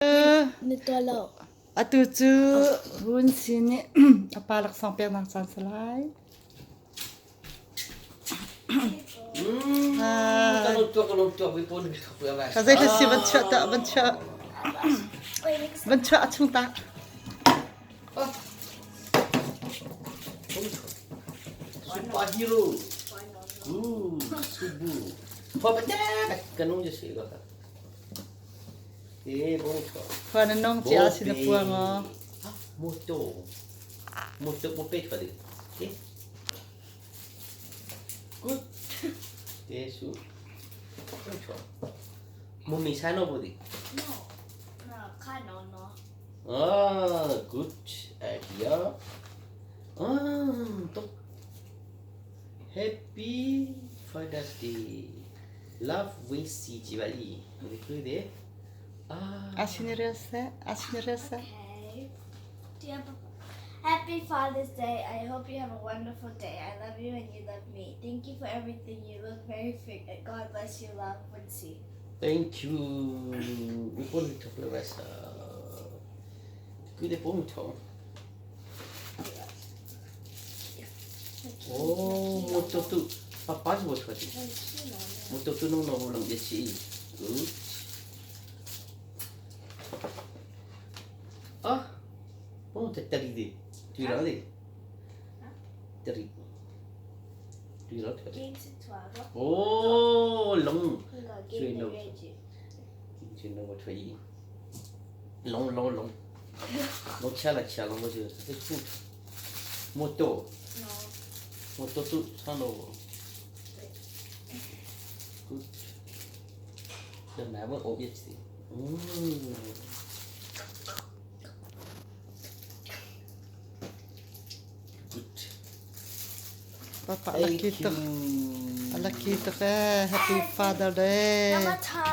Na tuah lo. Atu cu Run Si nih a pa laksawng peknak caan si lai. Ka zei si van chuah ta van chuah van chuah a chung ta. Superhero. Ooh, subu. Kanung je si ka. Khua na nong cia si na puang aw. Moto. Moto mo pe thwa di. Good. Te su. Mo mi sai no bo di. No. No, ka no no. Ah, good idea. Ah, to. Happy Father's Day. Love with CGYE. Asinirelse, asinirelse. Okay. Dear Papa, Happy Father's Day. I hope you have a wonderful day. I love you and you love me. Thank you for everything. You look very fit. God bless you. Love, Wincy. Thank you. We pon to play rest. Good pon to. Oh, moto tu papa mo tu ti. Moto tu nong nong lang ye chi. Good. Ah. Oh, te tari di. Tu ra di. Tari. Tu ra tu. Oh, long. Chui no. Chui no mo thui. Long long long. Long chia la chia long mo ju. Te chu. Moto. Moto tu chano. Good. The never obviously. Mm. Good. Papa Thank laki tuk. you. Laki tuk eh. Happy Father Day. Nama tha.